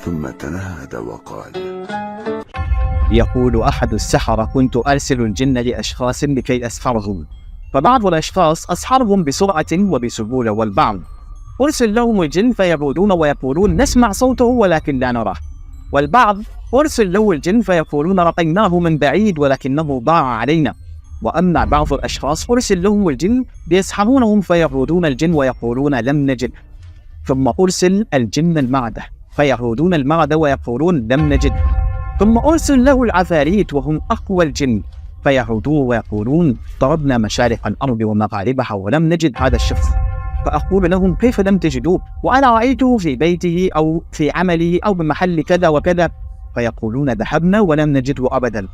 ثم تنهد وقال: يقول أحد السحرة: كنت أرسل الجن لأشخاص لكي أسحرهم، فبعض الأشخاص أسحرهم بسرعة وبسهولة، والبعض أرسل لهم الجن فيعودون ويقولون: نسمع صوته ولكن لا نراه، والبعض أرسل له الجن فيقولون: رأيناه من بعيد ولكنه ضاع علينا. وأما بعض الأشخاص أرسل لهم الجن ليسحرونهم فيعودون الجن ويقولون: لم نجد. ثم أرسل الجن المعدة فيعودون المعدة ويقولون: لم نجد. ثم أرسل له العفاريت وهم أقوى الجن فيعودون ويقولون: ضربنا مشارق الأرض ومغاربها ولم نجد هذا الشخص. فأقول لهم: كيف لم تجدوه وأنا رأيته في بيته أو في عمله أو بمحل كذا وكذا؟ فيقولون: ذهبنا ولم نجده أبدا.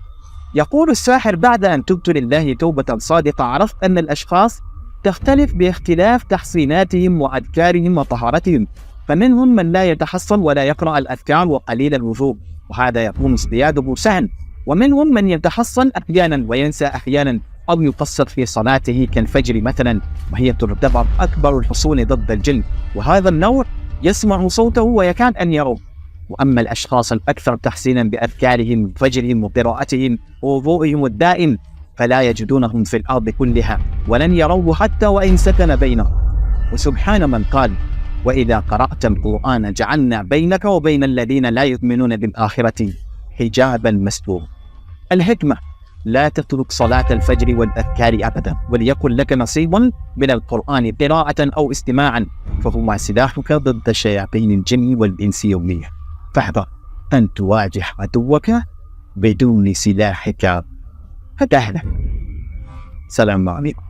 يقول الساحر: بعد أن تبت لله توبة صادقة عرفت أن الأشخاص تختلف باختلاف تحصيناتهم وأذكارهم وطهارتهم، فمنهم من لا يتحصن ولا يقرأ الأذكار وقليل الوضوء وهذا يكون ازدياده سهل، ومنهم من يتحصن أحيانا وينسى أحيانا أو يقصر في صلاته كالفجر مثلا، وهي تعتبر أكبر الحصون ضد الجن، وهذا النوع يسمع صوته ويكاد أن يروه. وأما الأشخاص الأكثر تحسينا بأذكارهم وفجرهم وقراءتهم ووضوئهم الدائم فلا يجدونهم في الأرض كلها ولن يروه حتى وإن سكن بينهم. وسبحان من قال: وإذا قرأت القرآن جعلنا بينك وبين الذين لا يؤمنون بالآخرة حجابا مستورا. الحكمة: لا تترك صلاة الفجر والأذكار أبدا، وليكن لك نصيب من القرآن قراءة أو استماعا، فهما سلاحك ضد شياطين الجن والإنس يوميا، فاحذر أن تواجه عدوك بدون سلاحك فتهلك. سلام عليكم.